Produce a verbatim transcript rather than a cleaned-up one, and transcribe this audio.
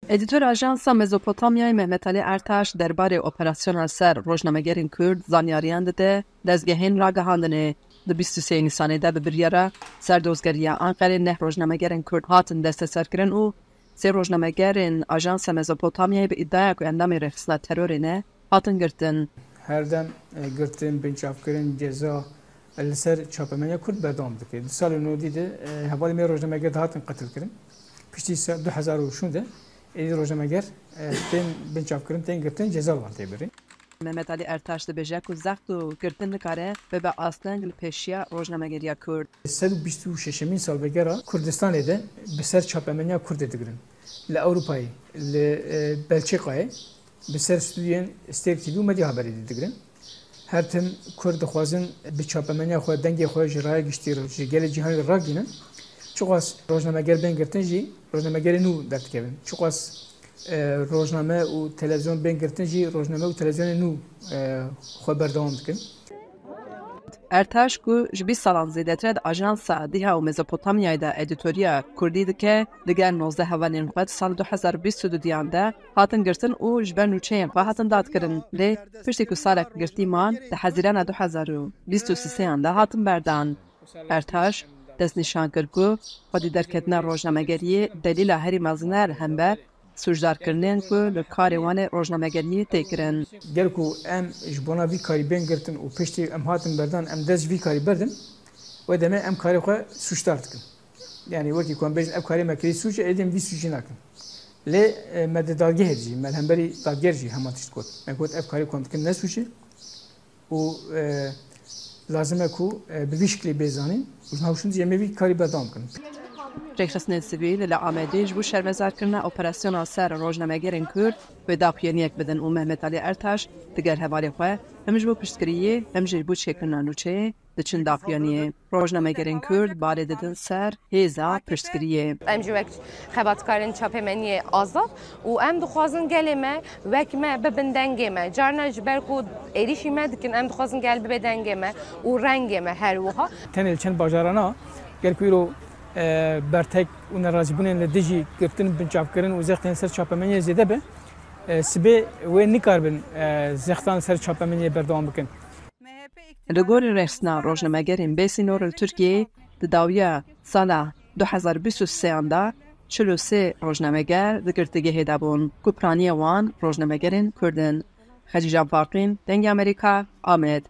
Edîtor Ajansa Mezopotamyayê Mehmet Alî Ertaş derbarê operasyona ser rojnamegerên Kurd zanyariyan dide dezgehên ragihandinê. Di bîst û sê Nîsanê de bi biryara Serdozgeriya Anqerê neh rojnamegerên Kurd hatin desteserkirin û sê rojnamegerên Ajansa Mezopotamyayê bi îdiaya ku endamên rêxistina terorê ne, hatin girtin. Her dem, e, girtin, binçavkirin, ceza, e, li ser çapemeniya Kurd berdewam dike. Di salên nodî de, e, hevalên me rojnameger dihatin qetilkirin. Piştî se-, du hezar û şûn de êdî rojnameger, e, tên binçavkirin, tên girtin, ceza li wan tê birîn. Mehmet Alî Ertaş dibêje ku zext û girtin nikare bibe asteng li pêşiya rojnamegeriya Kurd. Sed û bîst û şeşemîn salvegera Kurdistanê de bi ser çapemeniya Kurdê digirin. Li Ewropayê, li, e, Belçîkayê bi ser stûdyên Stêrk T V û Medya Haberê de digirin. Her tim Kurd dixwazin bi çapemeniya xwe, dengê xwe ji raya giştî re, ji gelê cîhanê re ragihînin. Çiqas rojnameger bên girtin jî, rojnamegerê nû derdikevin. Çiqas, e, rojname û televizyon bên girtin jî, rojname û televizyonê nû, e, xwe berdewam dikin. Ertaş ku ji bîst salan zêdetir e di Ajansa Dîha û Mezopotamyayê de edîtoriya Kurdî dike, digel nozdeh hevalên xwe di sal du hezar bîst û duyan de hatin girtin û ji ber nûçeyên xwe hatin dadkirin. Lê piştî ku salek girtî man, di Hezîrana du hezar û bîst û sêyan de hatin berdan. Ertaş destnîşan kir ku xwedî derketina rojnamegeriyê delîla herî mezin e li hember sûcdarkirinên ku li karê wan ê rojnamegeriyê tê kirin. Ger ku em ji bona vî karî bên girtin û piştî em hatin berdan, em dest ji vî karî berdin, wê demê em karê xwe sûcdar dikin. Yanî wekî ku em bêjin ev karê me kirî sûc e, êdî em vî sûcî nakin. Lê, e, me di dadgehê de jî, me li hemberî dadger jî hema tişt got. Me got ev karê ku em dikin ne sûc e. Û, e, lazim e ku, e, bi vî şiklî bê zanîn û ji nav şûn dî em ê vî karî berdewam bikin. Rêxistinên sivîl li Amedê ji bo şermezarkirina operasyona ser rojnamegerên Kurd wê daxuyaniyek bidin û Mehmet Alî Ertaş digel hevalê xwe hem ji bo piştgiriyê hem jî ji bo çêkirina nûçeyê diçin daxuyaniyê. Rojnamegerên Kurd balê didin ser hêza piştgiriyê. Em jî wek xebatkarên çapemeniyê azad û em dixwazin gelê me wek me bibin dengê me. Carna ji ber ku êrîşî me dikin, em dixwazin gel bibe dengê me û rengê me her wiha. Tenê li çend bajarana, ger ku îro, e, bertek û nerazîbûnên li dijî girtin, binçavkirin û zextên ser çapemeniyê zêde be, e, sibê wê nikaribin, e, zextan ser çapemeniyê berdewam bikin. Li gorî rêxistina rojnamegerên bê sînor li Tirkiyeyê di dawiya sala du hezar bîst û sêyan de çil û sê rojnameger di girtîgehê de bûn ku piraniya wan rojnamegerên Kurd in. Xecîcan Faqîn, Dengê Amerîka, Amed.